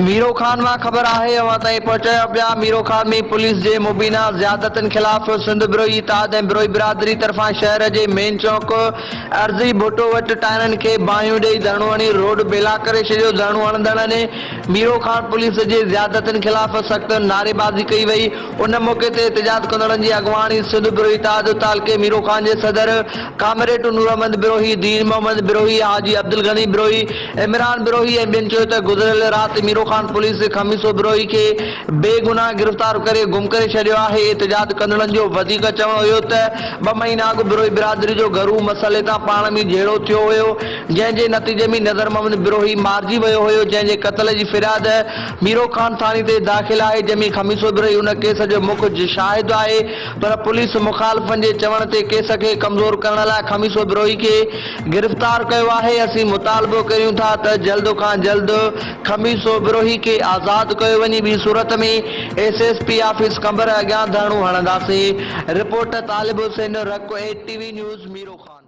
ميرو خان مان خبر آهي اوهان تائين پهچايون پيا ميرو خان ۾ پوليس جي مبينا زيادتين خلاف سنڌ بروهي اتحاد ۽ بروهي برادري طرفان شهر جي مين چونڪ عرضي ڀٽو وٽ ٽائرن کي باهيون ڏئي ڌرڻو هڻي روڊ بلاڪ ڪري ڇڏيو ڌرڻو هڻندڙن ميرو خان پوليس جي زيادتين خلاف سخت نعريبازي ڪئي وئي ان موقعي تي احتجاج ڪندڙن جي اڳواڻي سنڌ بروهي اتحاد تعلقي ميرو خان جي صدر ڪامريڊ نور احمد بروهي، دين محمد بروهي، حاجي عبدالغني بروهي، عمران بروهي ۽ ٻين چيو ته گذريل رات ميرو خان پوليس خميسو بروهي کي بي گناهه گرفتار ڪري گم ڪري ڇڏيو آهي، احتجاج ڪندڙن جو وڌيڪ چوڻ هيو ته ٻه مهينا اڳ بروهي برادري جو گهرو مسئلي تان پاڻ ۾ جهيڙو ٿيو هيو جنهن جي نتيجي ۾ نظر محمد بروهي مارجي ويو هيو جنهن جي قتل جي فرياد ميرو خان ٿاڻي تي داخل آهي جنهن ۾ خميسو بروهي ان ڪيس جو مک شاهد آهي پر پوليس مخالفن جي چوڻ تي ڪيس کي ڪمزور ڪرڻ لاء خميسو بروهي کي گرفتار ڪيو آهي، اسين مطالبو ڪريون ٿا ته جلد کان جلد خميسو بروهي کي آزاد ڪيو وڃي ٻي صورت ۾ S S P office Qambar اڳيان ڌرڻو هڻنداسين، رپورٽ طالب حسين رڪ، اي ٽي وي نيوز ميرو خان.